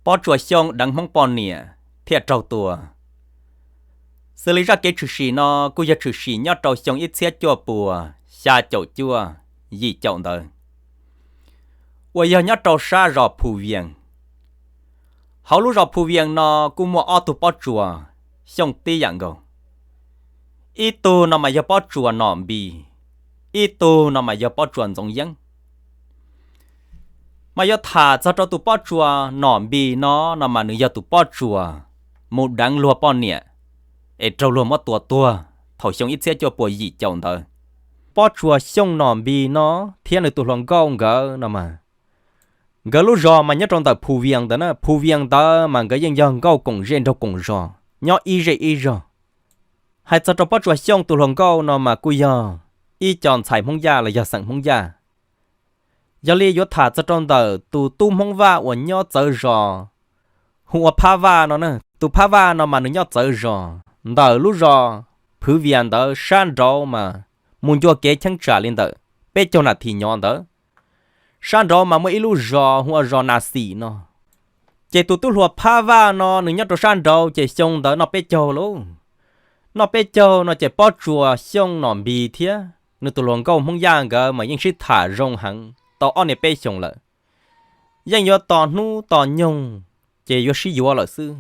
Pob Tsuas Xyooj deev Hmoob poj niam thiaj raug tua. Xws li zaj kev tshwm sim no kuj yog tshwm sim nyob rau xyoo ib txhiab cuaj puas xya caum cuaj, yim caum ntawd, uas yog nyob rau sab zos Phu Vias. Hauv lub zos Phu Vias no kuj muaj ob tug Pob Tsuas Xyooj tib yam nkaus. Ib tug no mas yog Pob Tsuas Nom Npis, ib tug no mas yog Pob Tsuas Ntxoov Yeeb. Mas yuav tham txog rau tus Pob Tsuas Nom Npis no, no mas nws yog tus Pob Tsuas mus deev luag poj niam es raug luag muab tua tuag thaum xyoo ib txhiab cuaj puas yim caum ntawd. Pob Tsuas Xyooj Nom Npis no thiab nws tus hluas nkauj nkawd no mas, nkawd lub zos mas nyob rau ntawm Phu Vias ntawd na. Phu Vias ntawd mas nkawd yeej yog nkauj koom zej nraug koom zos, nyob ib zej ib zog. Hais txog rau Pob Tsuas Xyooj tus hluas nkauj no mas kuj yog ib co ntxhais Hmoob Yaj los yog xeem Hmoob Yaj. Yog li yuav tham txog rau ntawm tus tub Hmoob Vaj uas nyob txawv zos hu ua Phab Vaj no na. Tus Phab Vaj no mas nws nyob txawv zos, ntawm lub zos Phu Vias ntawd sab nraud mas mus ncua kev cheeb tsam li ntawm peb caug nas this nyov ntawd. Sab nraud mas muaj ib lub zos hu ua zos Nas Xim no. Ces tus tub hluas Phab Vaj no nws nyob rau sab nraud ces xyoo ntawd noj peb caug lauj. Noj peb caug no ces Pob Tsuas Xyooj Nom Npis thiab nws tus hluas nkauj Hmoob Yaj nkawd mas yeej sib tham zoo heev tau ob niaj peb xyoos lawm. Yeej yuav tos hnub tos nyoog ces yuav sib yuav lawm xwb.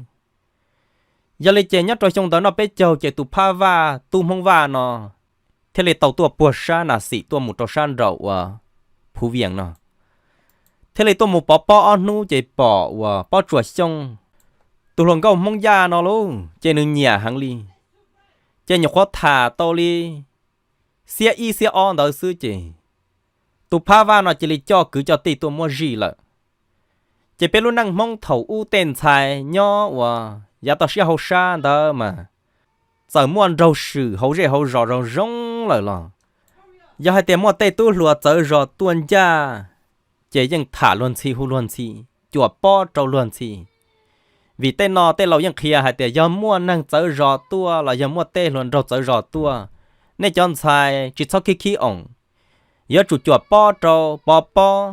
Yog li ces nyob rau xyoo ntawd noj peb caug ces tus Phab Vaj tub Hmoob Vaj no thiaj li tau tuaj puag sab Nas Xim tuaj mus rau sab nraum uas Phu Vias no. Thiaj li tuaj mus pov pob ob hnub ces pom uas Pob Tsuas Xyooj, tus hluas nkauj Hmoob Yaj no lauj, ces nws nyiam heev li. Ces nyuam qhuav tham tau li xiab ib xiab ob ntawd xwb ces tus Phab Vaj no cia li coj kwv coj tij tuaj muab zij lawm. Ces peb lub neej Hmoob thaum ub tej ntxhais nyob uas yav toj siab hauv sab ntawd mas txawm muaj nraug swm hauv zej hauv zos zoo zoo lawm los yog hais tias muaj tej tub hluas txawv zos tuaj ncaj ces yeej tham luag ntxhi hu luag ntxhi, cuam pob rau luag ntxhi. Vim tej no tej laus yeej qhia hais tias yog muaj neeg txawv zos tuaj los yog muaj tej hluas nraug txawv zos tuaj, nej cov ntxhais tsis txhob khib khib oom, yuav tsum cuam pob rau, pov pob.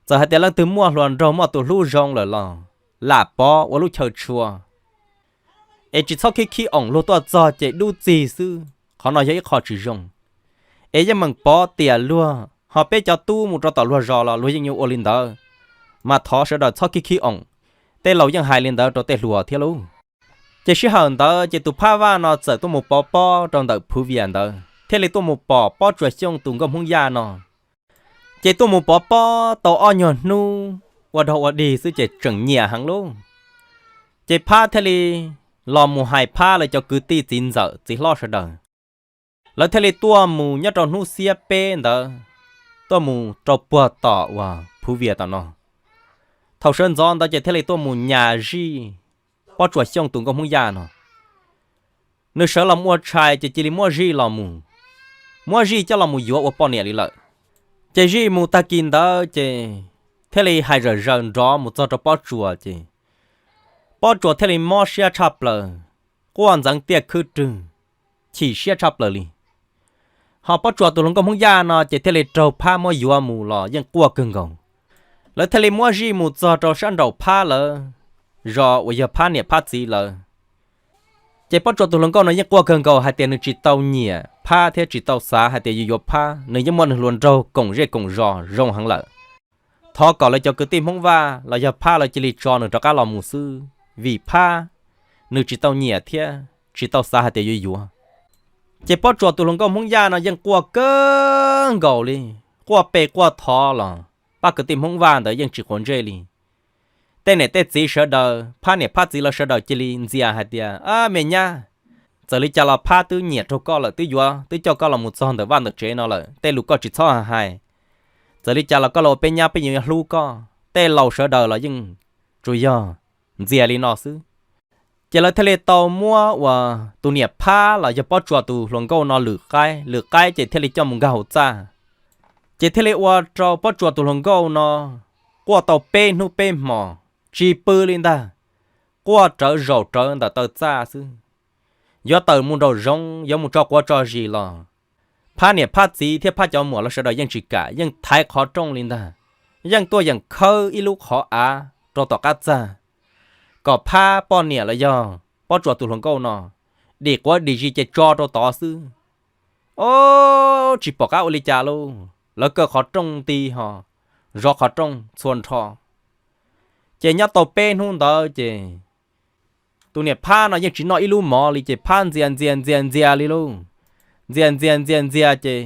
Txawm hais tias leej twg muaj hluas nraug muaj tus hlub zoo lawm los lam pov ua lub chaw tshua, es tsis txhob khib khib oom, luag tuaj txog ces dub txig xwb, qhov no yog ib qho tsis zoo. Es yeej meem pov tiam luag, ho peb cov tub mus rau tom luag zos los luag yeej yuav ua li ntawd, mas thov sawv daws txhob khib khib oom. Tej laus yeej hais li ntawd rau tej hluas thiab lauj. Ces sij hawm ntawd ces tus Phab Vaj no txawm tuaj mus pov pob rau ntawm Phu Vias ntawd thiaj li tuaj mus pom Pob Tsuas Xyooj tus nkauj Hmoob Yaj no. Ces tuaj mus pov pob tau ob nyuag hnub ua dog ua dig xwb ces tseem nyiam heev lauj. Ces Phab thiaj li los mus hais Phab lawv cov kwv tij txiv ntxawm txiv hlob sawv daws. Lawv thiaj li tuaj mus nyob rau hnub xiab peb ntawd, tuaj mus rau puag tom uas Phu Vias tom no. Thaum sawv ntxov ntawd ces thiaj li tuaj mus nyas zij Pob Tsuas Xyooj tus nkauj Hmoob Yaj no. Nws sawv los ua tshais ces cia li muab zij los mus, muab zij coj los mus yuav ua poj niam li lawm. Ces zij mus tag kis ntawd ces thiaj li hais zawm zaws nrov mus txog rau Pob Tsuas ces Pob Tsuas thiaj li mob siab tshaj plaws, quaj ntxeev tiaj khwb rwg, chim siab tshaj plaws li. Ho Pob Tsuas tus hluas nkauj Hmoob Yaj no ces thiaj li raug Phab muab yuav mus los yeej quaj kawg nkaus. Lawv thiaj li muab zij mus txog rau sab nraum Phab lawv zos uas yog Phab niam Phab txiv lawv. Ces Pob Tsuas tus hluas nkauj no yeej quaj kawg nkaus hais tias nws tsis tau nyiam Phab thiab tsis tau xav hais tias yuav yuav Phab, nws yeej muaj nws hluas nraug koom zej koom zos zoo heev lawm. Thov kom lawv cov kwv tij Hmoob Vaj los yog Phab lawv cia li tso nws rov qab los mus xwb, vim Phab nws tsis tau nyiam thiab tsis tau xav hais tias yuav yuav. Ces Pob Tsuas tus hluas nkauj Hmoob Yaj no yeej quaj kawg nkaus li, quaj pe quaj thov los pab kwv tij Hmoob Vaj ntawd yeej tsis quav ntsej li. Tej niam tej txiv sawv daws, Phab niam Phab txiv lawv sawv daws cia li ntxias hais tias, Ab me nyab, txawm li cas los Phab twb nyiam raug koj lawm, twb yuav twb coj koj los mus txog ntawm vaj ntawm tsev no lawm, tej lus koj tsis txhob hais. Txawm li cas los koj los ua peb nyab peb yeej yuav hlub koj. Tej laus sawv daws los yeej tsuas yog ntxias li no xwb. Ces lawv thiaj li tau muab uas tus niam Phab los yog Pob Tsuas tus hluas nkauj no lwm qaib, lwm qaib ces thiaj li coj mus nkag hauv txaj. Ces thiaj li ua rau Pob Tsuas tus hluas nkauj no quaj tau peb hnub peb hmos tsis pw li ntag, quaj rawv zaum rawv ntawm taw txaj xwb. Yuav tawm mus nraum zoov, yuav mus tso quav tso zis los Phab niam Phab txiv thiab Phab cov muam los sawv daws yeej tsis kam, yeej thaiv qhov rooj li ntag, yeej tuaj yeem khawb ib lub qhov av rau tom qab txag, kom Phab poj niam los yog Pob Tsuas tus hluas nkauj no dim quav dim zis ces tso rau tod xwb. Ob, tsis pom qab ua li cas lauj, lawv kaw qhov rooj nti ho zov qhov rooj txhua nrho. Ces nyob tau peb hnub ntawd ces tus niam Phab no yeej tsis noj ib lub mov li ces Phab ntxias ntxias ntxias ntxias li lauj. Ntxias ntxias ntxias ntxias ces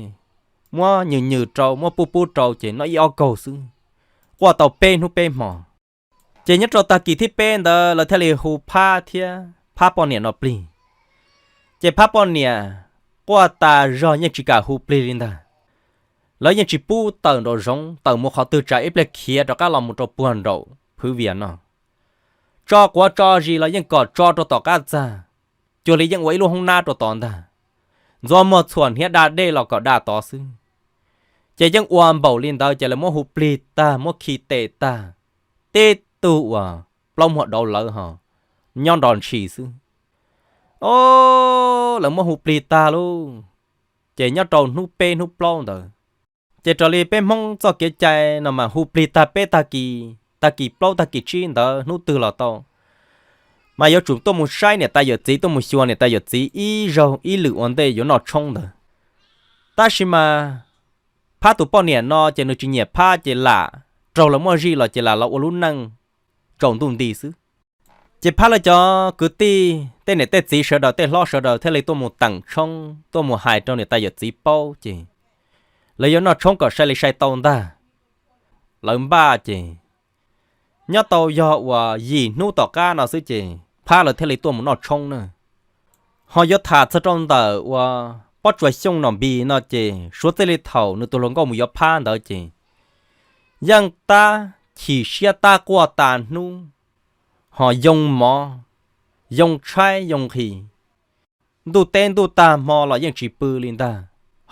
muab nyws nyws rau, muab pub pub rau ces noj ib ob kaug xwb. Quaj tau peb hnub peb hmo. Ces nyob rau tag kis thib peb ntawd lawv thiaj li hu Phab thiab Phab poj niam no plig. Ces Phab poj niam quaj tas zog yeej tsis kam hu plig li ntag. Lawv yeej tsis pub tawm nraum zoov, tawm mus qhov twg tsam ib pliag khiav rov qab los mus rau puag nraum phwv vias no. Tso quav tso zis los yeej kom tso rau tom qab txag, cuag li yeej ua ib lub hoob nab rau tod ntag. Ntxuav muag txhuam hniav da dej los kom da tod xwb. Ces yeej ua npaum li ntawd ces lawv muab hu plig tag, muab khi tes tag, tib tug uas plaub muag dauv lawv ho nyob nrov ntshis xwb. Ob, lawv muab hu plig tag lauj. Ces nyob rau hnub peb hnub plaub ntawd, ces raws li peb Hmoob txoj kev cai no mas hu plig tag peb tag kis, tag kis plaub tag kis tsib ntawd hnub twg los tau, mas yuav tsum tuaj mus saib niam tais yawm txiv, tuaj mus xyuas niam tais yawm txiv ib zaug ib lwm ua ntej yuav noj tshoob ntawd. Tab sis mas Phab tus poj niam no ces nws tsis nyiam Phab ces lam raug lawv muaj zij los ces lam los ua lub neej tsaus ntuj nti xwb. Ces Phab lawv cov kwv tij, tej niam tej txiv sawv daws, tej hlob sawv daws thiaj li tuaj mus teem tshoob, tuaj mus hais rau niam tais yawm txiv paub ces lawv yuav noj tshoob kom sai li sai tau ntag. Lawv npaj ces nyob tau yog uas yim hnub tom qab no xwb ces Phab lawv thiaj li tuaj mus noj tshoob na. Ho yuav tham txog rau ntawm uas Pob Tsuas Xyooj Nom Npis no ces suav txij li thaum nws tus hluas nkauj mus yuav Phab ntawd ces yeej tab chim siab tab quaj tas hnub, ho yoo mov, yoo tshaib yoo nqhis, ntuj teb ntuj tag hmo los yeej tsis pw li ntag,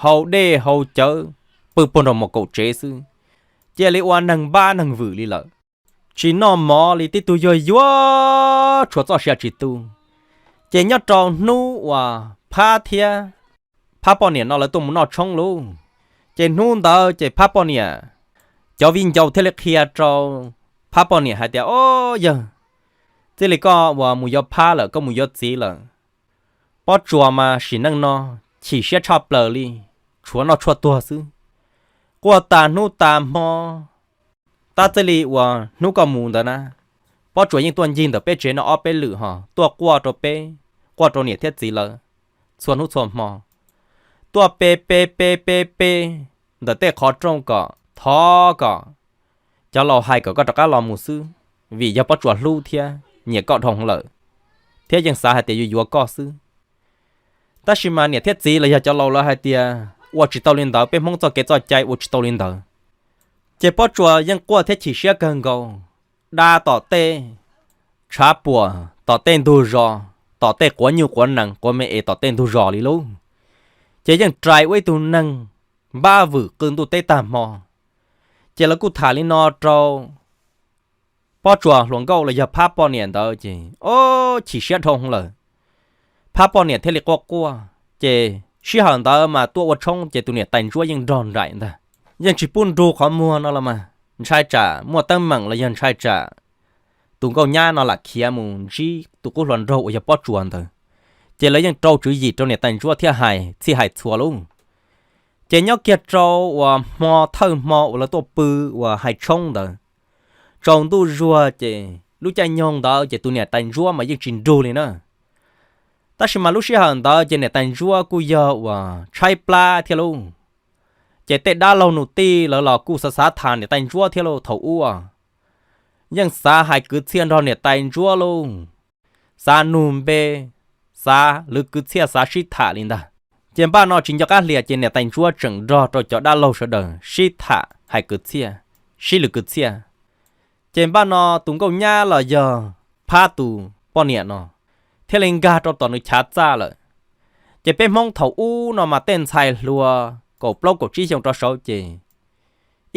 haus dej haus cawv, pw puag nraum mos kaum tsev xwb, cia li ua neeg npab neeg vwm li lawm. Tsis noj mov li, tib tug yuag yuag tshuav txoj sia tsis tu. Ces nyob rau hnub uas Phab thiab Phab poj niam no lawv tuaj mus noj tshoob lauj, ces hnub ntawd ces Phab poj niam cov viv ncaus thiaj li qhia rau Phab poj niam hais tias, Ob yawg, txij li koj uas mus yuav Phab lawm, koj mus yuav txiv lawm, Pob Tsuas mas sim neej no chim siab tshaj plaws li, tshuav noj tshuaj tuag xwb. Quaj tas hnub tas hmo, tab txij li uas hnub koj mus ntawd na, Pob Tsuas yeej tuaj ncig ntawm peb tsev no ob peb lwm ho tuaj quaj rau peb, quaj rau niam thiab txiv lawv txhua hnub txhua hmo. Tuaj pe pe pe pe pe ntawm tej qhov rooj kom thov kom cov laus hais kom koj rov qab los mus xwb, vim yog Pob Tsuas hlub thiab nyiam koj dhau lawm, thiab yeej xav hais tias yuav yuav koj xwb. Tab sis mas niam thiab txiv los yog cov laus lawv hais tias ua tsis tau li ntawd, peb Hmoob txoj kev txoj cai ua tsis tau li ntawd. Ces Pob Tsuas yeej quaj thiab chim siab kawg nkaus, da tom tej tshav puam, tom tej ntug zos, tom tej quav nyuj quav nees quav me es tom tej ntug zos li lauj. Ces yeej rais ua ib tug neeg npab vwm qw ntuj teb tag hmo. Ces lawv kuj tham li no rau Pob Tsuas hluas nkauj los yog Phab poj niam ntawd ces, ob, chim siab dhau lawm. Phab poj niam thiaj li quaj quaj, ces sij hawm ntawd mas tuaj ua tshoob ces tus niam tais ntsuab yeej nrog nraim ntag. Yeej tsis pub nrug qhov muag no los mas, ntshai tsam muaj teeb meem los yog ntshai tsam tus nkauj nyab no lam khiav mus ntsib tus qub hluas nraug uas yog Pob Tsuas ntawd. Ces lawv yeej rau tswv yim rau niam tais ntsuab thiab hais txhij hais txhua lauj. Ces nyob kiag rau uas hmo thawj hmo uas lawv tuaj pw uas hais tshoob ntawd, tsaus ntuj zuag ces lub caij nyoog ntawd ces tus niam tais ntsuab mas yeej tsis nrug li na. Tab sis mas lub sij hawm ntawd ces niam tais ntsuab kuj yog uas tshaib plab thiab lauj. Ces tej dab laug nus tij lawv los kuj xav xav tham niam tais ntsuab thiab lauj thaum ub. Yeej xav hais kwv txhiaj nrog niam tais ntsuab lauj, xav nug npe, xav lwv kwv txhiaj, xav sib tham li ntag. Ces npaj no tsis nco qab hlias ces niam tais ntsuab tseem nrog rau cov dab laug sawv daws sib tham hais kwv txhiaj, sib lwv kwv txhiaj. Ces npaj no tus nkauj nyab los yog Phab tus poj niam no thiaj li nkag rau tom nws chav txaj lawm. Ces peb Hmoob thaum ub no mas tej ntxhais hluas kaum plaub kaum tsib xyoo rov saud ces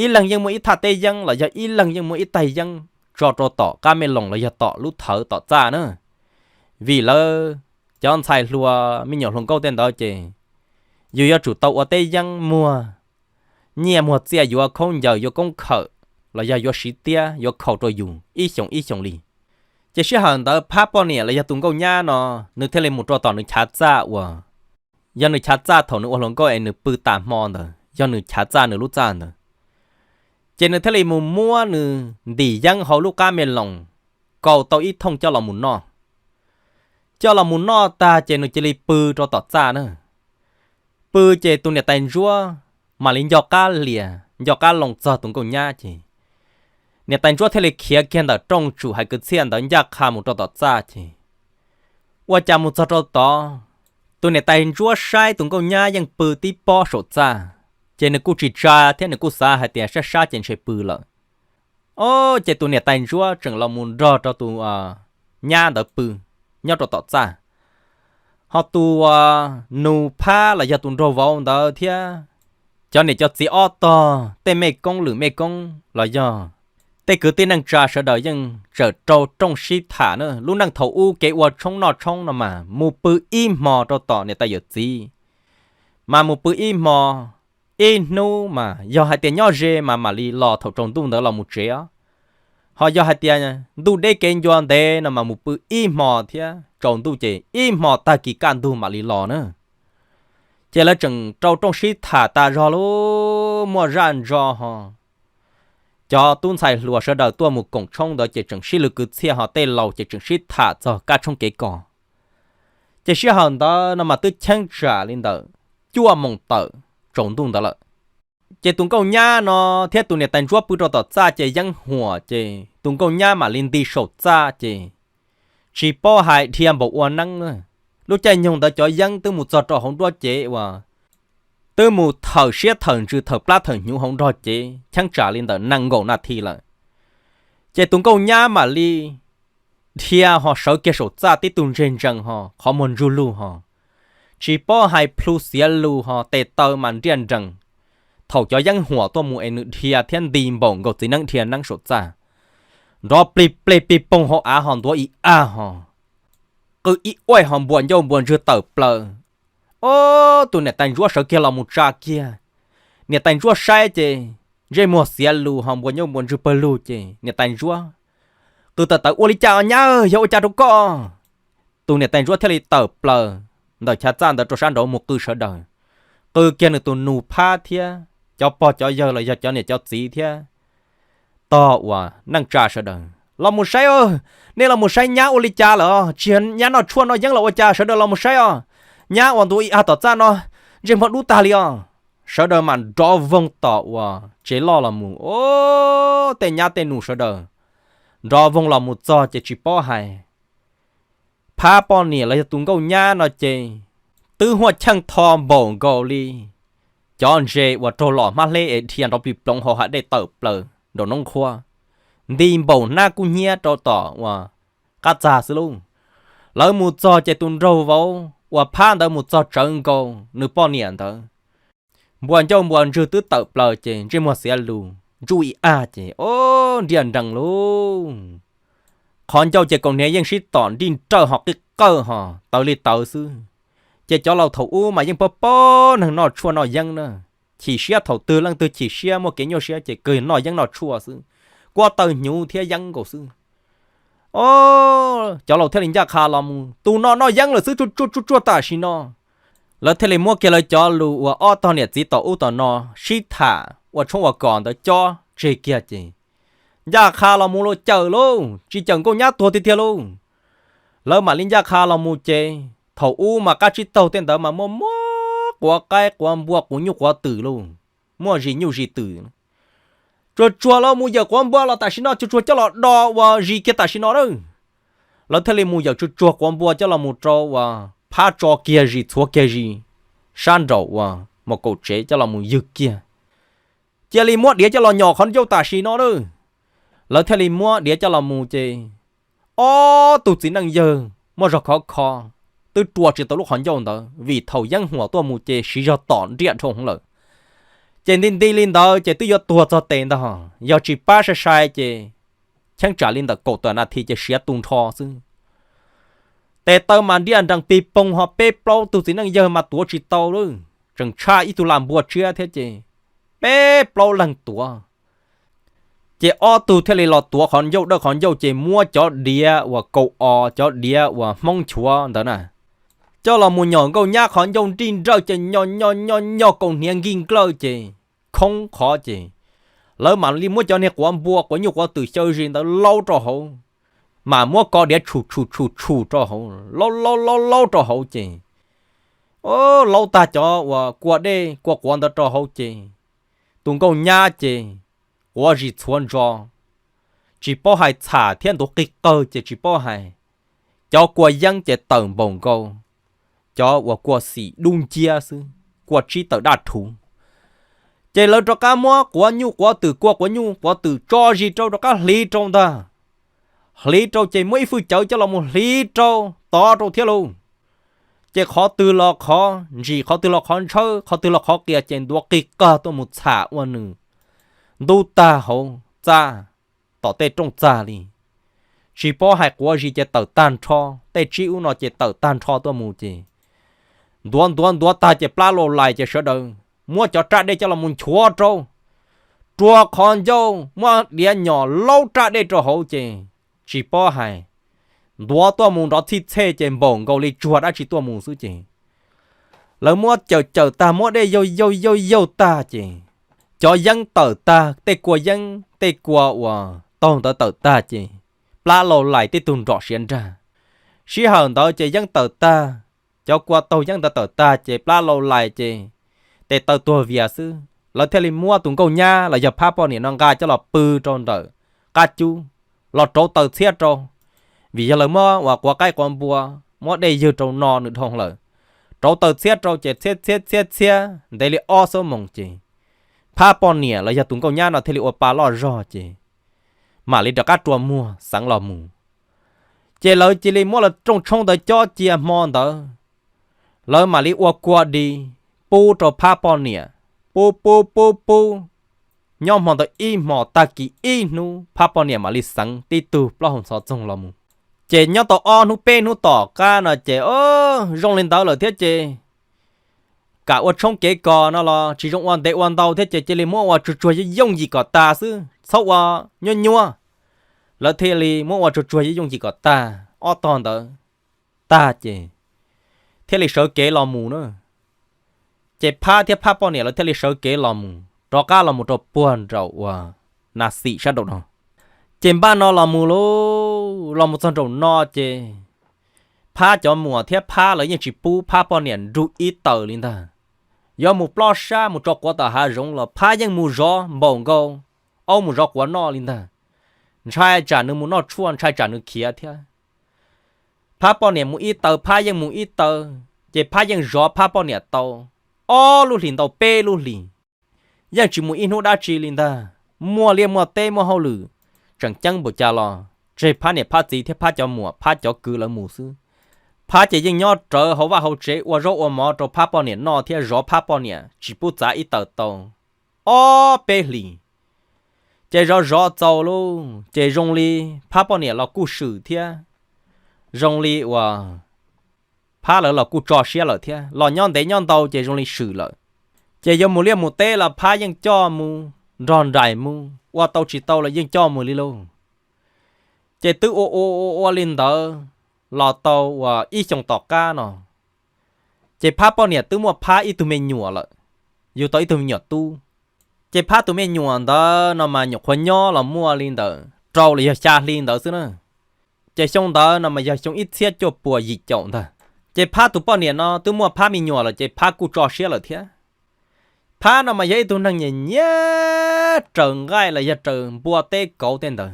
ib leeg yeej muaj ib thaj teb yeeb los yog ib leeg yeej muaj ib taig yeeb tso rau tom qab me loos los yog tom lub thawv tom txaj na. Vim lawv cov ntxhais hluas me nyuam hluas nkauj tej ntawd ces yus yuav tsum tau ua teb yeeb muag nyiaj muag txiaj, yuav khaub ncaws yuav koob khawm, los yog yuav siv tiab yuav khaus rau yus ib xyoos ib xyoos li. Ces sij hawm ntawd Phab poj niam los yog tus nkauj nyab no, nws thiaj li mus rau tom nws chav txaj uas yog nws chav txaj thaum nws ua hluas nkauj es nws pw tas hmo ntawd, yog nws chav txaj nws lub txaj ntawd. Ces nws thiaj li mus muab nws ntim yeeb hauv lub qab me loos, kaus tau ib thooj coj los mus noj. Coj los mus noj tag ces nws cia li pw rau tom txaj na. Pw ces tus niam tais ntsuab mam li nco qab lias nco qab loo txog tus nkauj nyab ces niam tais ntsuab thiaj li khiav kiag ntawm rooj tsum hais kwv txhiaj ntawd ncaj qha mus rau tom txaj ces ua cas mus txog rau tod, tus niam tais ntsuab saib tus nkauj nyab yeej pw tib pob saum txaj, ces nws kuj tsis tsa thiab nws kuj xav hais tias sab sab ces ntshe pw lawm. Os, ces tus niam tais ntsuab tseem los mus nrog rau tus nyab ntawd pw nyob rau tom txaj. Ho tus nus Phab los yog tus nraug vauv ntawd thiab cov niam cov txiv ob tog tej mej koob lwm mej koob los yog tej kwv tij neej tsa sawv daws yeej tseem rau rooj sib tham na. Lub neej thaum ub kev ua tshoob noj tshoob no mas mus pw ib hmo rau tom niam tais yawm txiv, mas mus pw ib hmo, ib hnub mas yog hais tias nyob ze mas mam li los thaum tsaus ntuj ntawd los mus tsev os. Ho yog hais tias ntuj deb kev ncua ntev no mas mus pw ib hmo thiab tsaus ntuj ces ib hmo tag kis kaj ntug mam li los na. Ces lawv tseem rau rooj sib tham tas zog lub muaj zaj ntso ho cov tub ntxhais hluas sawv daws tuaj mus koom tshoob ntawd ces tseem sib lw kwv txhiaj ho tej laus ces tseem sib tham txog kab tshoob kev kos. Ces sij hawm ntawd no mas twb cheeb tsam li ntawm cuaj moos tawm tsaus ntuj ntawd lawm. Ces tus nkauj nyab no thiab tus niam tais ntsuab pw rau tom txaj ces yeeb huam ces tus nkauj nyab mam li nti saum txaj ces tsis paub hais dhia npaum ua neeb na. Lub caij nyoog ntawd cov yeeb twb mus txog rau hauv nruab cev uas twb mus thawm siab thawm ntsws thawm plab thawm hnyuv hauv nrog cev cheeb tsam li ntawm nees nkaum nas this lawm. Ces tus nkauj nyab mam li dhia ho sawv kiag saum txaj tib tug ntseg ntsees ho qhov muag ntsug lug ho tsis paub hais plhu xiav lus ho tes taw mas nriaj nrees. Thaum cov yeeb huam tuaj mus es nws dhia thiab nti npaum nkaus txiv neeb dhia neeb saum txaj, nrov plig pleg pig poog hauv av ho ntuav ib aj ho qw ib uaij ho npuas ncauj npuas ntswg tawm plaws. Ob, tus niam tais ntsuab sawv kiag los mus tsa kiag. Niam tais ntsuab saib ces ntsej muag xiav lus ho npuas ncauj npuas ntswg pawg lug ces niam tais ntsuab qw tawm tawv ua li cas os nyab, yog ua cas rau koj? Tus niam tais ntsuab thiaj li tawm plaws ntawm chav txaj ntawd rau sab nraud mus qw sawv daws, qw kiag nws tus nus Phab thiab cov pog cov yawg los yog cov niam cov txiv thiab tog uas neej tsa sawv daws los mus saib os. Nej los mus saib nyab ua li cas lawm os, tsis yog nyab noj tshuaj noj yeeb los ua cas, sawv daws los mus saib os. Nyab uas ntuav ib aj tom txaj no ntsej muag dub tag li os. Sawv daws mam nrov voog tom uas tsev loj los mus, ob, tej nyab tej nus sawv daws nrov voog los mus txog ces tsis paub hais Phab poj niam los yog tus nkauj nyab no ces twb huaj cheej tho npaum nkaus li cov ntses uas raug los hmab hleb es dhia nrov plig ploov hauv hav dej tawm plaws nraum noob qhuav, nti npaum hnab kub hnyiab rau tom uas qab txag xwb lauj. Lawv mus txog ces tus nraug vauv uas Phab ntawd mus txog tsawv nkaus nws poj niam ntawd, npuas ncauj npuas ntswg twb tawm plaws ces ntsej muag xiav lus ntsuj ib aj ces ob, nriaj nrees lauj. Qhov ncauj ces kaus hniav yeej sib tom nrij nrawj ho qij qawj ho tawv li tawv xwb. Ces cov laus thaum ub mas yeej paub paub neeg noj tshuaj noj yeeb na. Chim siab thaum twg leej twg chim siab muaj kev nyuaj siab ces kawg noj yeeb noj tshuaj xwb, kuab tawg hnyuv thiab yeeb nkaus xwb. Ob, cov laus thiaj li ncaj qha los mus, tus no noj yeeb lawm xwb, tsuag tsuag tsuag tsuag tam sim no. Lawv thiaj li muab kiag lawv cov lus uas ob tog niam txiv tom ub tom no sib tham ua tshoob ua kos ntawd cob tseg kiag ces ncaj qha los mus los cawm lauj, tsis cawm nkauj nyab tuag tiag tiag lauj. Lawv mam li ncaj qha los mus ces thaum ub mas qab tsib taug tej ntawd mas muaj muab quav qaib quav npua quv nyuj quav twm lauj, muaj zis nyuj zis twm. Tsuag tsuag los mus yawm quav npua los tam sim no, tsuag tsuag coj los do ua zis kiag tam sim no na. Lawv thiaj li mus yawm tsuag tsuag quav npua coj los mus rau uas Phab tso kiag zis txhuav kiag zis sab nraum uas mos kaum tsev coj los mus ywg kiag. Cia li muab diav coj los nyom qhov ncauj tam sim no na. Lawv thiaj li muab diav coj los mus ces ob tug txiv neej yawg muaj zog khov kho, twb rua tsis tau lub qhov ncauj ntawd vim thaum yeeb huam tuaj mus ces siv zog tom nriaj dhau hwv lawm. Ces nti nti li ntawd ces twb yuav tuag txog tes ntag, yog tsis pab sai sai ces cheeb tsam li ntawm kaum tawm nas this ces siav tu nrho xwb. Tes taw mas nriaj nrees pig poog ho peb plaub tug txiv neej yawg mas tuav tsis tau lawm, tseem tshaj ib tug lam npua tsiab thiab ces peb plaub leeg tuav. Ces ob tug thiaj li los tuav qhov ncauj dawj qhov ncauj ces muab cov diav uas kaus os, cov diav uas Hmoob nchuav ntawd na, coj los mus nyom nkauj nyab qhov ncauj nrij nrawj ces nyom nyom nyom nyom kaus hniav nkig nklawj ces khoob qhov ces lawv mam li muab cov niag quav npua quav nyuj quav twm xyaw zis ntawd laub rau hauv, mam muab kov diav tshum tshum tshum tshum rau hauv, laub laub laub laub rau hauv ces, o, laub tag cov uas kua dej kua quav ntawd rau hauv ces tus nkauj nyab ces quav zis txhuav ntso, tsis paub hais txham thiab ntuav qig qawg ces tsis paub hais. Cov kua yeeb ces tawm npaum nkaus cov uas kua xim dub nciab xwb, kua tsib tawm daj rhuv. Ces lawv rov qab muab quav nyuj quav twm, kua quav nyuj quav twm tso zis rau rov qab hliv rau ntag. Hliv rau ces muab ib fwj cawv coj los mus hliv rau tod rau thiab lauj. Ces qhov twg los qhov ntsim, qhov twg los qhov ntshawb, qhov twg los qhov qias ces ntuav qig qawg tuaj mus txham ua nws ntub tag hauv txaj, tom tej rooj txag li. Tsis paub hais quav zis ces tawm tag nrho, tej tsib ub no ces tawm tag nrho tuaj mus ces ntuav ntuav ntuav tag ces plab laus lais ces sawv daws muab cov raj dej coj los mus nchuav rau, rua qhov ncauj muab diav nyom laub raj dej rau hauv ces tsis paub hais, ntuav tuaj mus nrov txhij txhej ces npaum nkaus li tsuag dab tsi tuaj mus xwb ces lawv muab cawm cawm tag, muab dej yaug yaug yaug yaug tag ces cov yeeb tawm tag, tej kua yeeb tej kua uas taug ntawd tawm tag ces plab laus lais tib tug nrom siav nrag. Sij hawm ntawd ces yeeb tawm tag, cov kua taug yeeb ntawd tawm tag ces plab laus lais ces tes taw tuag vias xwb. Lawv thiaj li muab tus nkauj nyab los yog phab poj niam no nqa coj los pw rau ntawm qab cub, los rauv taws txhiab rau, vim yog lawv muab uas quav qaib quav npua, muab dej ywg rau no nws dhau lawm. Rauv taws txhiab rau ces txhiab txhiab txhiab txhiab ntev li ob xuab moos ces phab poj niam los yog tus nkauj nyab no thiaj li ua pa loj zog ces mam li rov qab rua muag xeev los mus. Ces lawv cia li muab lawv rooj tshoob ntawd cob cia hmo ntawd, lawv mam li ua kua dis pub rau phab poj niam, pub pub pub pub. Nyob hmo ntawd ib hmos, tag kis ib hnub phab poj niam mam li xeev tib tug plaub hau ntxhov txoog los mus. Ces nyob tau ob hnub peb hnub tom qab no ces, o, zoo li ntawd lawm thiab ces kam ua tshoob kev kos no los tsis zoo ua ntev ua ntau thiab ces cia li muab ua tsuag tsuag yooj yooj yim kom tas xwb, txhob ua nyuaj nyuaj. Lawv thiaj li muab ua tsuag tsuag yooj yooj yim kom tag, ob tog ntawd tag ces thiaj li sawv kev los mus na. Ces phab thiab phab poj niam lawv thiaj li sawv kev los mus, rov qab los mus rau puag nraum uas Nas Xim sab nraum no. Ces npaj no los mus lauj, los mus txog nraum no ces phab cov muam thiab phab lawv yeej tsis pub phab poj niam nrug ib taws li ntag. Yuav mus plob sab mus tso quav tom hav zoov los phab yeej mus zov npaum nkaus aub mus zov quav noj li ntag. Ntshai tsam nws mus noj tshuaj, ntshai tsam nws khiav thiab. Phab poj niam mus ib taws phab yeej mus ib taws, ces phab yeej zov phab poj niam tau ob lub hlis ntau peb lub hlis, yeej tsis mus ib hnub dab tsi li ntag. Muaj liaj muaj teb muaj hauj lwm tseem ceeb npaum cas los tseg phab niam phab txiv thiab phab cov muam phab cov kwv lawv mus xwb. Phab ces yeej nyob rawv hauv vaj hauv tsev ua zaub ua mov rau phab poj niam noj thiab zov phab poj niam tsis pub txav ib taws tau ob peb hlis. Ces zov zov txaus lauj, ces zoo li phab poj niam los kuj swm thiab, zoo li uas phab lawv los kuj tso siab lawm thiab, los nyob ntev nyob ntau ces zoo li swm lawm. Ces yuav mus liaj mus teb los phab yeej coj mus, nrog nraim mus, ua tau tsis tau los yeej coj mus li lauj. Ces twb ua ua ua ua li ntawd los tau uas ib xyoos tom qab no, ces phab poj niam twb muaj phab ib tug me nyuam lawm, yug tau ib tug me nyuam tub. Ces phab tus me nyuam ntawd no mas nyuam qhuav nyob los muaj li ntawm rau los yog xya hli ntawd xwb na. Ces xyoo ntawd no mas yog xyoo ib txhiab cuaj puas yim caum ntag. Ces phab tus poj niam no twb muaj phab me nyuam lawm ces phab kuj tso siab lawm thiab. Phab no mas yog ib tug neeg nyiam nyiam raws nqaij los yog raws npua teb kauv tej ntawd.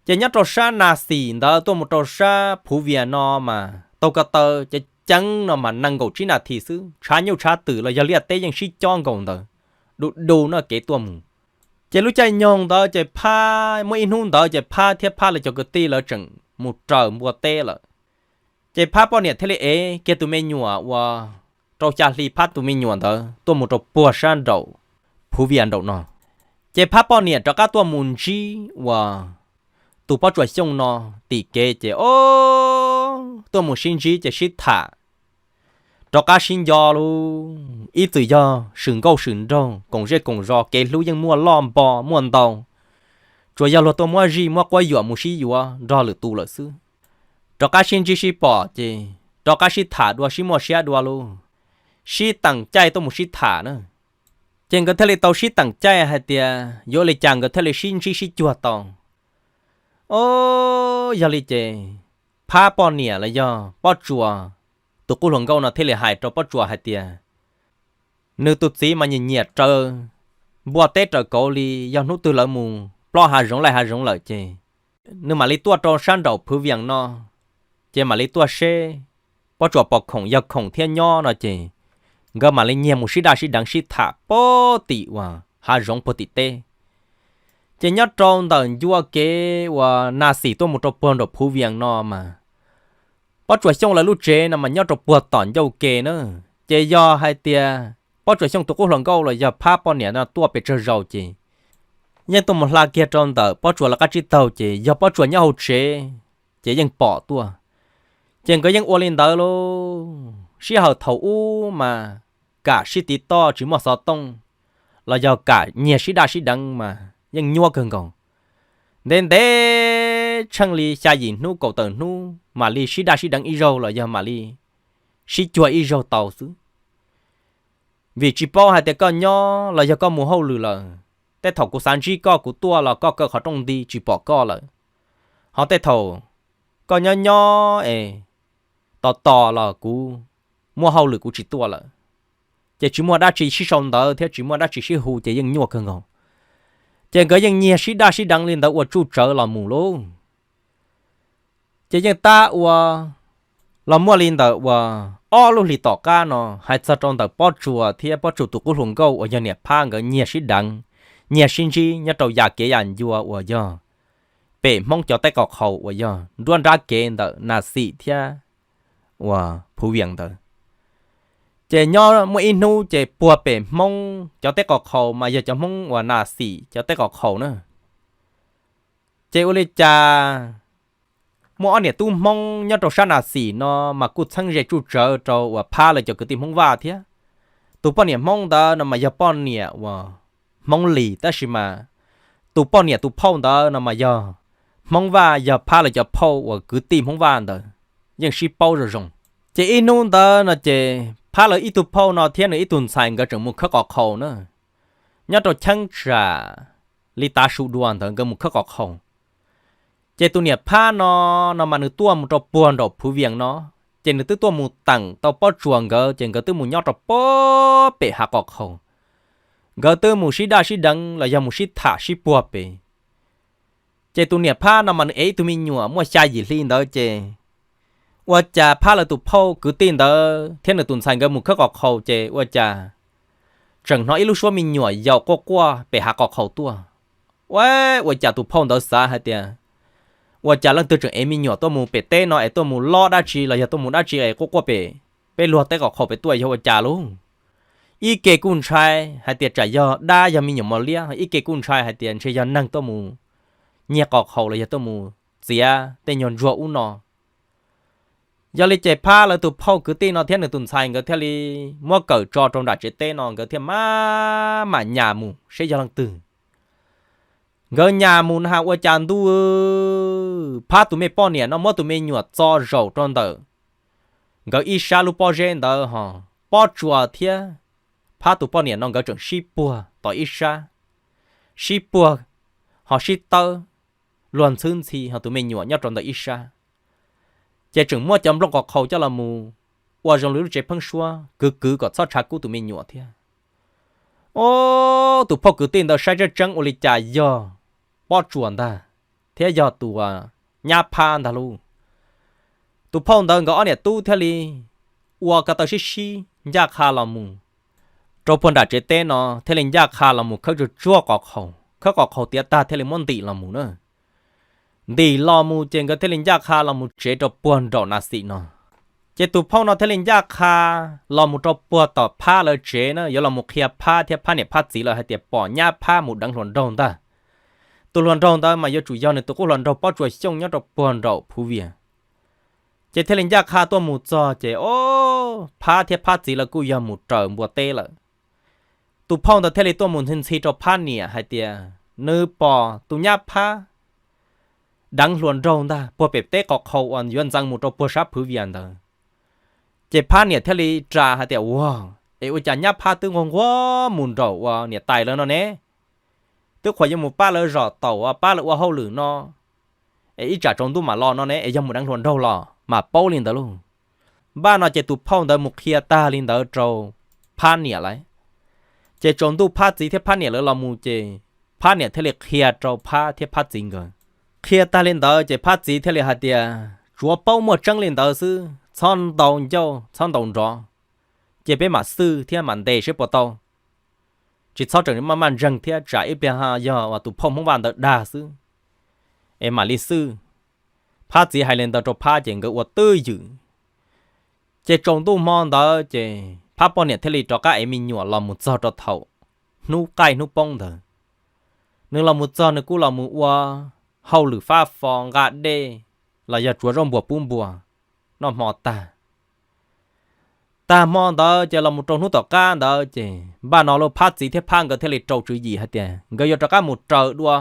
Ces nyob rau sab Nas Xim ntawd tuaj mus rau sab Phuv Vias no mas taug ko taw ceev ceev no mas nees nkaum tsib nas this xwb, tshav nyuj tshav twm los yog liaj teb yeej sib cob nkaus ntawd, du du no kev tuaj mus. Ces lub caij nyoog ntawd ces phab muaj ib hnub ntawd ces phab thiab phab lawv cov kwv tij lawv tseem mus raws npua teb lawm. Ces phab poj niam thiaj li ev kiag tus me nyuam uas rau xya hli phab tus me nyuam ntawd tuaj mus rau puag sab nraum Phuv Vias nraum no. Ces phab poj niam rov qab tuaj mus ntsib uas tus Pob Tsuas Xyooj no tim kev ces o, tuaj mus sib ntsib ces sib tham, rov qab sib nco lauj. Ib txwm yog swm nkauj swm nraug koom zej koom zos, kev hlub yeej muaj loj npo muaj ntau, tsuas yog luag tuaj muab zij muab quab yuam mus sib yuav nrog lwm tus lawm xwb. Rov qab sib ntsib sib pom ces rov qab sib tham dua sib muaj siab dua lauj, sib teem caij tuaj mus sib tham na. Ces nkawd thiaj li tau sib teem caij hais tias yuav ua li cas nkawd thiaj li sib ntsib sib cuag tau. Os, yog li ces Phab poj niam los yog Pob Tsuas tus qub hluas nkauj no thiaj li hais rau Pob Tsuas hais tias nws tus txiv mas nyiam nyiam raws npua teb raws kauv li, yog hnub twg lawv mus plob hav zoov laij hav zoov lawm ces nws mam li tuaj rau sab nraum Phwv Vias no, ces mam li tuaj seb Pob Tsuas pom khoom, yog khoom thiab nyob no ces nkawd mam li nyiag mus sib daj sib deev sib tham puag tim uas hav zoov puag tim teb. Ces nyob rau ntawm ncua kev uas Nas Xim tuaj mus rau puag nraum Phwv Vias no mas Pob Tsuas Xyooj lawv lub tsev no mas nyob rau puag tom ncauj ke na. Ces yog hais tias Pob Tsuas Xyooj tus qub hluas nkauj los yog Phab poj niam no tuaj pes tsawg zaus ces yeej tuaj mus hla kiag rau ntawm Pob Tsuas lawv qab tsib taug, ces yog Pob Tsuas nyob hauv tsev ces yeej pom tuaj. Ces nkawd yeej ua li ntawd lauj. Sij hawm thaum ub mas kam sib tiv toj tsis muaj xov tooj los yog kam nyiag sib daj sib deev mas yeej nyuaj kawg nkaus. Ntev ntev tsheej li xya yim hnub kaum tawm hnub mam li sib daj sib deev ib zaug los yog mam li sib cuag ib zaug tau xwb. Vim tsis paub hais tias koj nyob los yog koj mus hauj lwm lawm. Tej thaum kuv xav ntsib koj kuv tuaj los koj kaw qhov rooj nti tsis pom koj lawm. Ho tej thaum koj nyob nyob es tos tos los kuv muaj hauj lwm kuv tsis tuaj lawm. Ces tsis muaj dab tsi sib sau ntawv thiab tsis muaj dab tsi sib hu ces yeej nyuaj kawg nkaus. Ces nkawd yeej nyiag sib daj sib deev li ntawd ua tsuj tsawv los mus lauj. Ces yeej tab ua los muaj li ntawm uas ob lub hlis tom qab no hais txog rau ntawm Pob Tsuas thiab Pob Tsuas tus qub hluas nkauj uas yog niam Phab nkawd nyiag sib deev, nyiag sib ntsib nyob rau yam kev yam ncua uas yog pem Hmoob cov teb qos qhaus uas yog nruab nrab kev ntawm Nas Xim thiab uas Phuv Vias ntawd. Ces nyob muaj ib hnub ces puag pem Hmoob cov teb qos qhaus mas yog cov Hmoob uas Nas Xim cov teb qos qhaus na. Ces ua li cas muaj ob niam tub Hmoob nyob rau sab Nas Xim no mas kuj txheeb ze tsuj tsawv rau uas Phab lawv cov kwv tij Hmoob Vaj thiab. Tus poj niam Hmoob ntawd no mas yog poj niam uas Hmoob Lis, tab sis mas tus poj niam tus phauj ntawd no mas yog Hmoob Vaj, yog Phab lawv cov phauj uas kwv tij Hmoob Vaj ntawd yeej sib paub zoo zoo. Ces ib hnub ntawd no ces Phab lawv ib tug phauj no thiab nws ib tug ntxhais nkawd tseem mus khawb qos qhaus na. Nyob rau cheeb tsam li tav su dua ntawd nkawd mus khawb qos qhaus. Ces tus niam Phab no, no mas nws tuaj mus rau puag nraum Phuv Vias no, ces nws twb tuaj mus teem tau Pob Tsuas nkawd ces nkawd twb mus nyob rau puag pem hav qos qhaus. Nkawd twb mus sib daj sib deev los yog mus sib tham sib puag pem. Ces tus niam Phab no mas nws ev ib tug me nyuam muaj xya yim hli ntawd ces ua cas Phab lawv tus phauj kwv tij ntawd thiab nws tus ntxhais nkawd mus khawb qos qhaus ces ua cas tseem hnov ib lub suab me nyuam yaus quaj quaj pem hav qos qhaus tuaj. Ua, ua cas tus phauj ntawd xav hais tias ua cas leej twg tseem ev me nyuam tuaj mus pem teb no es tuaj mus lob dab tsi los yog tuaj mus dab tsi es quaj quaj pem peb luag teb qos qhaus pem tuaj yog ua cas lauj? Ib ke kuj ntshai hais tias tsam yog dab yog me nyuam mos liab, ib ke kuj ntshai hais tias ntshe yog neeg tuaj mus nyiag qos qhaus los yog tuaj mus txiav tej nyuag ntsuag ub no. Yog li ces Phab lawv tus phauj kwv tij no thiab nws tus ntxhais nkawd thiaj li muab kawm tso rau nram tsev teb no nkawd thiaj maj mam nyas mus seb yog leej twg. Nkawd nyas mus na has ua cas ntuj, Phab tus me poj niam no muab tus me nyuam txo zaum rau ntawm nkawd ib sab lub pob zeb ntawd ho Pob Tsuas thiab Phab tus poj niam no nkawd tseem sib puag tom ib sab, sib puag ho sib tawb luag ntxhwb ntxhi ho tus me nyuam nyob rau ntawm ib sab. Ces tseem muab cov nplooj qos qhaus coj los mus ua zoo li lub tsev pheeb suab kwv kwv kom txhob tshav kub tus me nyuam thiab. Ob, tus phauj kwv tij ntawd saib tseeb tseeb ua li cas yog Pob Tsuas ntag, thiab yog tus nyab Phab ntag lauj. Tus phauj ntawd nkawd ob niam tub thiaj li ua ko taw sib sib ncaj qha los mus rau puag nram tsev teb no, thiaj li ncaj qha los mus khawb tsuag tsuag qos qhaus, khawb qos qhaus tiav tag thiaj li muab ntim los mus na. Ntim los mus ces nkawd thiaj li ncaj qha los mus tsev rau puag nraum Nas Xim no. Ces tus phauj no thiaj li ncaj qha los mus rau puag tom Phab lawv tsev na, yuav los mus qhia Phab thiab Phab niam Phab txiv lawv hais tias pom nyab Phab mus deev hluas nraug ntag. Tus hluas nraug ntawd mas yuav tsum yog nws tus qub hluas nraug Pob Tsuas Xyooj nyob rau puag nraum Phuv Vias. Ces thiaj li ncaj qha tuaj mus txog ces ob, Phab thiab Phab txiv lawv kuj yog mus raws npua teb lawm. Tus phauj ntawd thiaj li tuaj mus ntxhi ntxhi rau Phab niam hais tias nws pom tus nyab phab deev hluas nraug ntag puag pem teb qos qhaus uas yuav ntxeev mus rau puag sab Phwv Vias ntawd. Ces phab niam thiaj li ras hais tias, Ua, es ua cas nyab phab twb nquag nquag mus nraum uas niam tais lawv no ne? Twb qhuas yuav mus pab lawv zom taum, pab lawv ua hauj lwm no, es ib tsam tsaus ntuj mam los no ne, es yog mus deev hluas nraug los? Mas paub li ntawd lauj. Npaj no ces tus phauj ntawd mus qhia tag li ntawd rau phab niam lawv. Ces tsaus ntuj phab txiv thiab phab niam lawv los mus ces phab niam thiaj li qhia rau phab thiab phab txiv nkawd. Qhia tag li ntawd ces phab txiv thiaj li hais tias, Tsuav paub muaj tseeb li ntawd xwb, txhob ntaus ncauj txhob ntaus nrov, ces peb mam xwj thiab mam ntes seb puas tau. Tsis txhob tseem maj maj ntseeg thiab, tsam ib pliag yog uas tus phauj Hmoob Vaj ntawd dag xwb, es mam li xwj. Phab txiv hais li ntawd rau phab ces nkawd ua twj ywm. Ces tsaus ntuj hmo ntawd ces phab poj niam thiaj li rov qab ev me nyuam los mus txog rau thaum hnub qaij hnub poob ntawd. Nws los mus txog nws kuj los mus ua hauj lwm fab fo nqa dej los yog tsuav zaub npua pub npua noj hmo tag. Tag hmo ntawd ces los mus rau hnub tom qab ntawd ces npaj no lauj, phab txiv thiab phab nkawd thiaj li rau tswv yim hais tias nkawd yuav rov qab mus raws dua,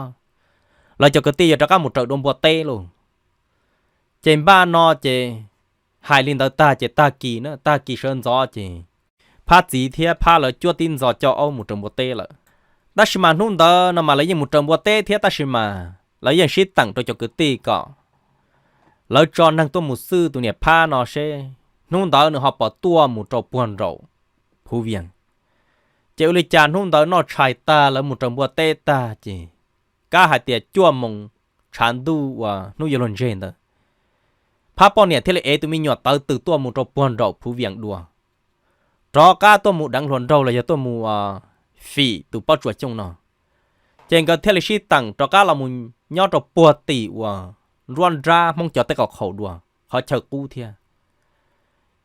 lawv cov kwv tij yuav rov qab mus raws dua npua teb lauj. Ces npaj no ces hais li ntawd tag ces tag kis na, tag kis sawv ntxov ces phab txiv thiab phab lawv cuab tib ntxo coj aub mus raws npua teb lawm. Tab sis mas hnub ntawd no mas lawv yeej mus raws npua teb thiab, tab sis mas lawv yeej sib teem rau cov kwv tij kom lawv tso neeg tuaj mus xwj tus niam phab no seb hnub ntawd nws ho puas tuaj mus rau puag nraum Phuv Vias. Ces ua li cas hnub ntawd noj tshais tag lawv mus raws npua teb tag ces kab hais tias cuaj moos tshav ntuj uas hnub yuav luag ntseg ntawd, phab poj niam thiaj li ev tus me nyuam tawv tws tuaj mus rau puag nraum Phuv Vias dua, rov qab tuaj mus deev hluas nraug los yog tuaj mus fim tus Pob Tsuas Xyooj no. Ces nkawd thiaj li sib teem rov qab los mus nyob rau puag tim uas nruab nrab Hmoob cov teb qos qhaus dua, qhov chaw qub thiab.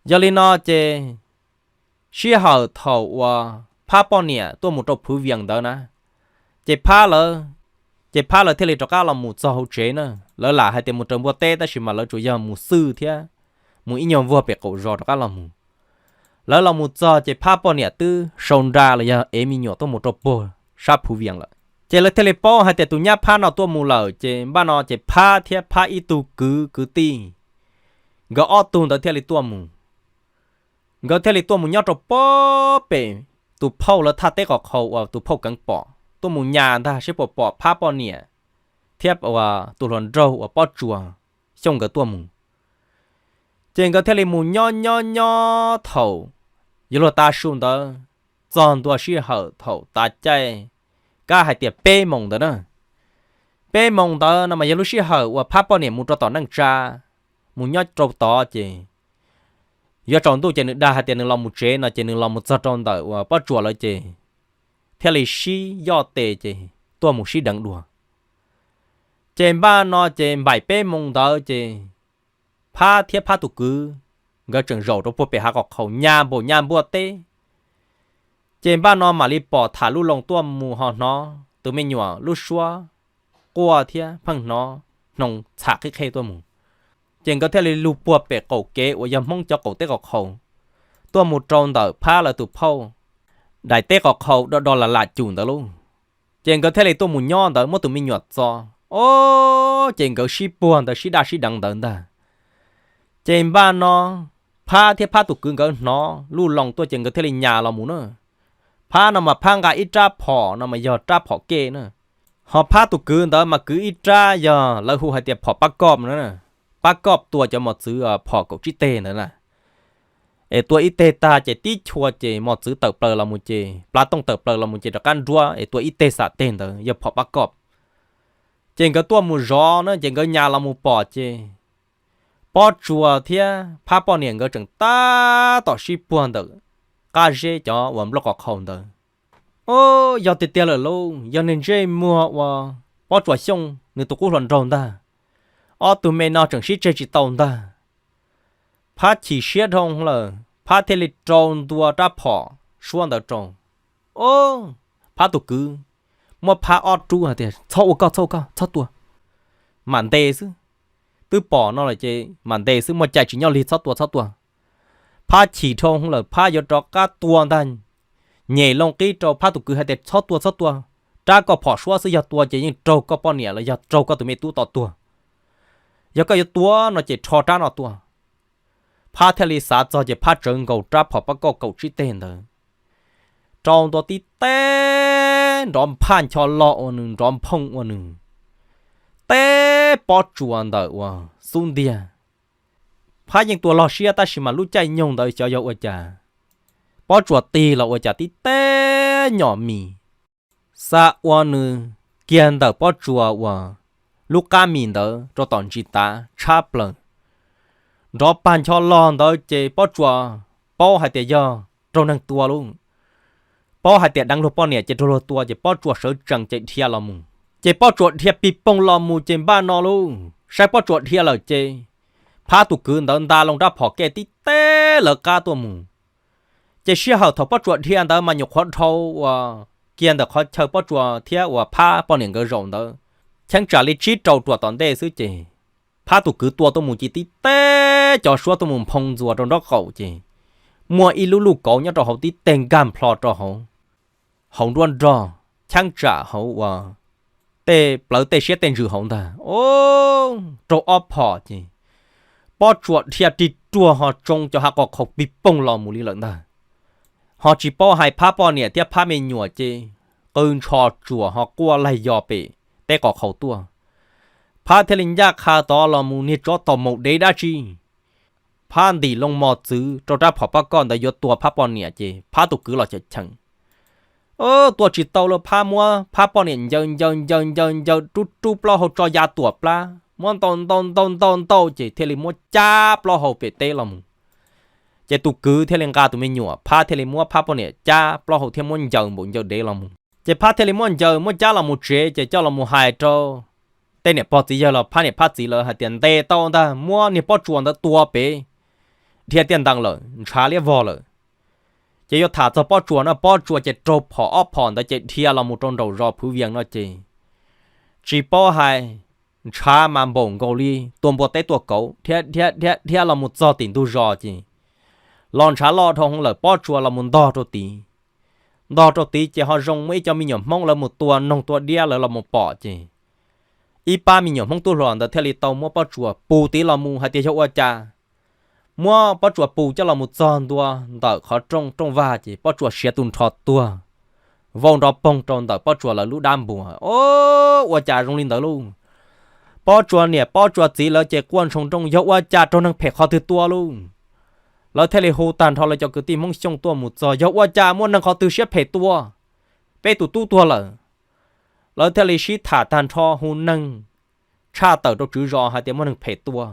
Yog li no ces sij hawm thaum uas phab poj niam tuaj mus rau Phuv Vias ntawd na, ces phab lawv, ces phab lawv thiaj li rov qab los mus txog hauv tsev na. Lawv lam hais tias mus raws npua teb tab sis mas lawv tsuas yog mus xwj thiab mus ib nyuag vuag pem qaum zos rov qab los mus. Lawv los mus txog ces phab poj niam twb sau nra los yog ev me nyuam tuaj mus rau puag sab Phuv Vias lawm. Ces lawv thiaj li paub hais tias tus nyab phab no tuaj mus lawm, ces npaj no ces phab thiab phab ib tug kwv kwv tij, nkawd ob tug ntawd thiaj li tuaj mus. Nkawd thiaj li tuaj mus nyob rau puag pem tus phauj lawv thaj teb qos qhaus uas tus phauj Keev pom, tuaj mus nyas ntag seb puas pom phab poj niam thiab tus hluas nraug uas Pob Tsuas Xyooj nkawd tuaj mus. Ces nkawd thiaj li mus nyob nyob nyob thaum yuav luag tav su ntawd, txog ntua sij hawm thaum tav caij, kab hais tias peb moos ntawd na. Peb moos ntawd no mas yog lub sij hawm uas phab poj niam mus rau tom neej tsa, mus nyob rau tod ces yuav tsaus ntuj ces nws dag hais tias nws los mus tsev no ces nws los mus txog rau ntawm uas Pob Tsuas lawv ces thiaj li sib yoj tes ces tuaj mus sib deev dua. Ces npaj no ces npaim peb moos ntawd ces phab thiab phab tus kwv nkawd tseem zaum rau puag pem hav qos qhaus nyas npaum nyas npua teb. Ces npaj no mam li pom tham lub loo tuaj mus ho hnov tus me nyuam lub suab quaj thiab pheej hnov hnoos txham qhib qhe tuaj mus. Ces nkawd thiaj li lug puag pem qaum kev uas yog Hmoob cov qaum teb qos qhaus tuaj mus rau ntawm phab lawv tus phauj daim teb qos qhaus do do lam lam cum ntawd lauj. Ces nkawd thiaj li tuaj mus nyob ntawd muab tus me nyuam txo. Ob, ces nkawd sib puag ntawd sib daj sib deev ntawd ntag. Ces npaj no phab thiab phab tus kwv nkawd hnov lub loo tuaj ces nkawd thiaj li nyas los mus na. Phab no mas phab nqa ib rab phom no mas yog rab phom kej na. Ho phab tus kwv ntawd mas kwv ib rab yog lawv hu hais tias phom pab koj na, pab koj tua cov mos txwv phom kaum tsib teg ntawd na. Es tua ib teg tag ces tib chua ces mos txwv tawm plaws los mus ces plav tooj tawm plaws los mus ces rov qab nruab es tua ib teg xam teg ntawd yog phom pab koj. Ces nkawd tuaj mus zov na ces nkawd nyas los mus pom ces Pob Tsuas thiab phab poj niam nkawd tseem tab tom sib puag ntawm qab zeb cov uas nplooj qos qhaus ntawd. Ob, yog tiag tiag lawm lauj, yog niag ntsej muag uas Pob Tsuas Xyooj nws tus qub hluas nraug ntag. Ob tug me no tseem sib tseg tsis tau ntag. Phab chim siab dhau lawm, phab thiaj li rau ntua rab phom suab ntawd rau. Ob, phab tus kwv muab phab ob rub hais tias, Txhob ua koj, txhob ua koj, txhob tua, mam ntes xwb. Twb pom no lawm ces mam ntes xwb, muaj cai tsis nyob lig, txhob tua, txhob tua. Phab chim dhau lawm, phab yuav rov qab tua ntag, nyem loo qib rau phab tus kwv hais tias, Txhob tua, txhob tua, Rab koj phom suab xwb, yog tua ces yeej raug koj poj niam los yog raug koj tus me tub tom tuag. Yog koj yuav tua no ces rho rab no tua. Phab thiaj li xav txog ces Phab tsawv nkaus rab phom pob kauj kaum tsib teg ntawd rau ntua tib teb, nrov nphaj ncho lo ua nws, nrov nphooj ua nws, teb Pob Tsuas ntawm uas xub ntiag. Phab yeej tua log siab tab sis mas lub caij nyoog ntawd xyov yog ua cas, Pob Tsuas tig los ua cas tib teb nyom mis, xa ua nws kiag ntawm Pob Tsuas uas lub qab mis ntawd rau tom ntsis tav tshab plaws. Nrov pag ncho lo ntawd ces Pob Tsuas paub hais tias yog raug neeg tua lauj, paub hais tias deev luag poj niam ces raug luag tua ces Pob Tsuas sawv tsees ces dhia los mus. Ces Pob Tsuas dhia pig poog los mus ces npaj no lauj, saib Pob Tsuas dhia lawm ces Phab tus kwv ntawd nta loo rab phom kej tib teb lawv qab tuaj mus. Ces sij hawm thaum Pob Tsuas dhia ntawd mas nyuam qhuav dhau uas kiag ntawm qhov chaw Pob Tsuas thiab uas Phab poj niam nkawd zaum ntawd, cheeb tsam li tsib rau ruam tom ntej xwb ces Phab tus kwv tua tuaj mus ces tib teb cov suab tuaj mus nphoo ntxuas rau nraub qaum ces muaj ib lub luj kauv nyob rau hauv tib teg nkag nplho rau hauv, hauv nruab nrog, cheeb tsam hauv uas tej plawv tej siab tej ntsws hauv ntag, raug ob phom ces Pob Tsuas dhia rig ruag ho tsoo cov hav qos qhaus pig poog los mus li lawm ntag. Ho tsis paub hais Phab poj niam thiab Phab me nyuam ces qw ntsho tsuas ho quaj laig yos pem teb qos qhaus tuaj. Phab thiaj li ncaj qha tod los mus niag tsov tau maum dev dab tsi. Phab ntim loo mos txwv rau rab phom pob kauj ntawd yuav tua Phab poj niam ces Phab tus kwv los cheem cheem, tuaj tsis tau lawm. Phab muab Phab poj niam ncaws ncaws ncaws ncaws ncaws rub rub plaub hau tso ya tuam plab, muab ntaus ntaus ntaus ntaus ntaus ces thiaj li muab cab plaub hau pem teb los mus. Ces tus kwv thiaj li nqa tus me nyuam, Phab thiaj li muab Phab poj niam cab plaub hau thiab muab ncaws npaum ncaws dev los mus. Ces Phab thiaj li muab ncaws muab cab los mus tsev ces coj los mus hais rau tej niam pog txiv yawg los Phab niam Phab txiv lawv hais tias ntes tau ntag, muab niag Pob Tsuas ntawd tua pem, dhia tiaj ntees lawm, ntshav liab vog lawm. Ces yuav tham txog Pob Tsuas no, Pob Tsuas ces raug phom ob phom ntawd ces dhia los mus rau nraum zos Phwv Vias no ces tsis paub hais, ntshav mas npaum nkaus li tua npua teb tua kauv, dhia dhia dhia dhia los mus txog tim ntug zos ces los ntshav loj dhau hwv lawm, Pob Tsuas los mus ntog rau tid. Ntog rau tid ces ho zoo muaj ib co me nyuam Hmoob lawv mus tua noog tua diab lawv los mus pom ces ib pab me nyuam Hmoob tub hluas ntawd thiaj li tau muab Pob Tsuas pus tid los mus hais tias yog ua cas, muab Pob Tsuas pus coj los mus txog ntua ntawm qhov rooj, rooj vag ces Pob Tsuas siav tus nrho tuag, vau nrov poog rau ntawm Pob Tsuas lawv lub dab npuas. Ua cas zoo li ntawd lauj? Pob Tsuas niam Pob Tsuas txiv lawv ces quaj ntshoo nrooj, yog ua cas raug neeg phem qhov twg tua lauj? Lawv thiaj li hu tag nrho lawv cov kwv tij Hmoob Xyooj tuaj mus txog, yog ua cas muaj neeg qhov twg siab phem tua peb tus tub tuag lawm? Lawv thiaj li sib tham tag nrho hu neeg tshaj tawm rau tswv zos hais tias muaj neeg phem tua.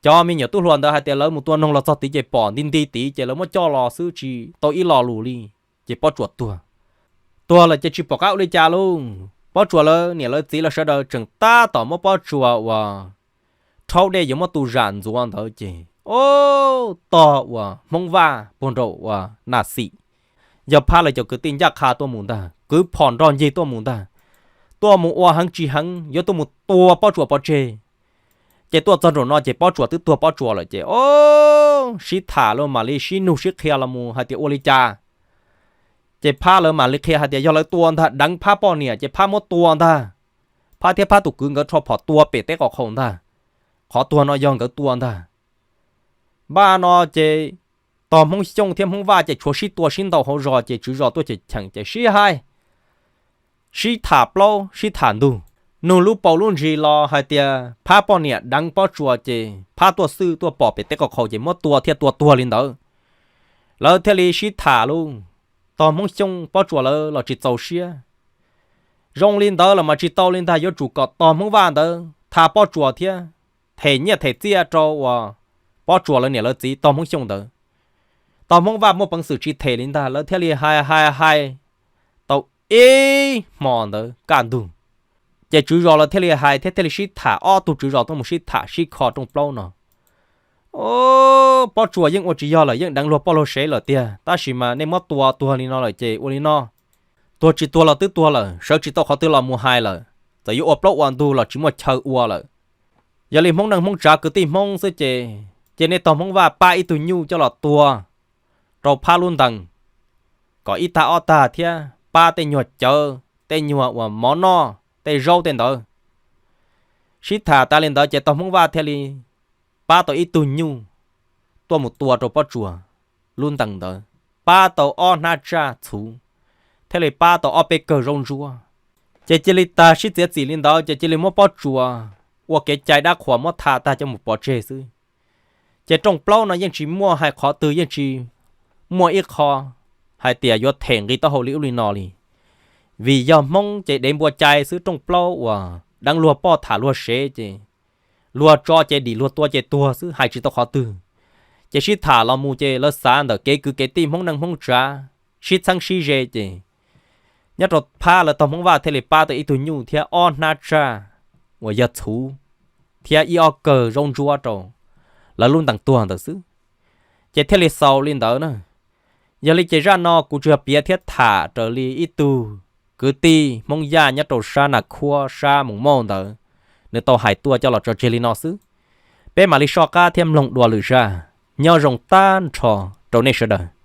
Cov me nyuam tub hluas ntawd hais tias lawv mus tua noog los txog tid ces pom nti nti tid ces lawv muab coj los xwb tsis tau ib lo lus li. Ces Pob Tsuas tuag. Tuag lawm ces tsis pom qab ua li cas lauj. Pob Tsuas lawv niam lawv txiv lawv sawv daws tseem tab tom muab Pob Tsuas uas rhaub dej yuav muab tu zam ntxuav ntawd ces, o, tog uas Hmoob Vaj puag nraum uas Nas Xim, yog Phab lawv cov kwv tij ncaj qha tuaj mus ntag, kwv phom nrog ncig tuaj mus ntag, tuaj mus ua heev tsis heev yuav tuaj mus tua Pob Tsuas pov tseg. Ces tuaj txog nraum no ces Pob Tsuas twb tuag Pob Tsuas lawm ces, o, sib tham lawm mam li sib nug sib qhia los mus hais tias ua li cas. Ces Phab lawv mam li qhia hais tias yog lawv tua ntag, deev Phab poj niam ces Phab muab tua ntag. Phab thiab Phab tus kwv nkawd rho phom tua pem teb qos qhaus ntag. Qhov tuag no yog nkawd tua ntag. Npaj no ces tog Hmoob Xyooj thiab Hmoob Vaj ces tshuav sib tua sib ntaus hauv zos ces tswv zos tuaj cheem cheem ces sib hais, sib tham plaub sib tham ntug, nug lub paus lub ntsis los hais tias Phab poj niam deev Pob Tsuas ces Phab tuaj xwj tuaj pom pem teb qos qhaus ces muab tua thiaj tua tuag li ntawd. Lawv thiaj li sib tham lauj, tog Hmoob Xyooj Pob Tsuas lawv los tsis txaus siab. Zoo li ntawd los mas tsis tau li ntag, yuav tsum kom tog Hmoob Vaj ntawd tha Pob Tsuas thiab them nyiaj them txiaj rau uas Pob Tsuas lawv niam lawv txiv tog Hmoob Xyooj ntawd. Tog Hmoob Vaj muaj peev xwm tsis them li ntag, lawv thiaj li hais hais hais tau ib hmo ntawd kaj ntug, ces tswv zos lawv thiaj li hais thiab thiaj li sib tham, ob tug tswv zos tuaj mus sib tham sib kho rooj plaub no. O, Pob Tsuas yeej ua tsis yog lawm, yeej deev luag poj luag sev lawm tiag, tab sis mas nej muab tua tuag li no lawm ces ua li no, tuag tsis tuag los twb tuag lawm, sawv tsis tau qhov twg los mus hais lawm, txawm yuav ua plaub ua ntug los tsis muaj chaw ua lawm. Yog li Hmoob neej Hmoob tsav kwv tij Hmoob xwb ces, ces nej tog Hmoob Vaj pab ib tug nyuj coj los tua rau Phab lub ntees kom ib tag ob tag thiab pab tej nyuag cawv tej nyuag uas mov noj, tej zaub tej ntawd. Sib tham tas li ntawd ces tog Hmoob Vaj thiaj li pab tau ib tug nyuj tuaj mus tua rau pob tsuas lub ntees ntawd, pab tau ob hnab tsaj txhuv, thiaj li pab tau ob peb kawg zaub ntsuab. Ces cia li tag sib txiav txim li ntawd ces cia li muab pob tsuas ua kev cai dab qhuas muab tham tag coj mus pov tseg xwb. Ces rooj plaub no yeej tsis muaj hais qhov twg, yeej tsis muaj ib qho hais tias yuav them nqi taub hau li ub li no li. Vim yog Hmoob ces dev npua cai xwb, rooj plaub uas deev luag poj tham luag sev ces luag tso ces dim, luag tua ces tuag xwb, hais tsis tau qhov twg. Ces sib tham los mus ces lawv xav ntawm kev kwv kev tij Hmoob neej Hmoob tsav, sib txheeb sib ze ces nyob rau phab lawv tog Hmoob Vaj thiaj li pab tau ib tug nyuj thiab ob hnab tsaj uas yog txhuv thiab ib ob kawg zaub ntsuab rau lawv lub ntees tuag ntawd xwb. Ces thiaj li xaus li ntawd na. Yog li ces zaj no kuv tsuas yog piav thiab tham raws li ib tug kwv tij Hmoob Yaj nyob rau sab Nas Khuab sab Moos Mauj ntawd, nws tau hais tuaj coj los tso tseg li no xwb. Peb mam li soj qab thiab mloog dua lwm zaj. Nyob zoo tag nrho rau nej sawv daws.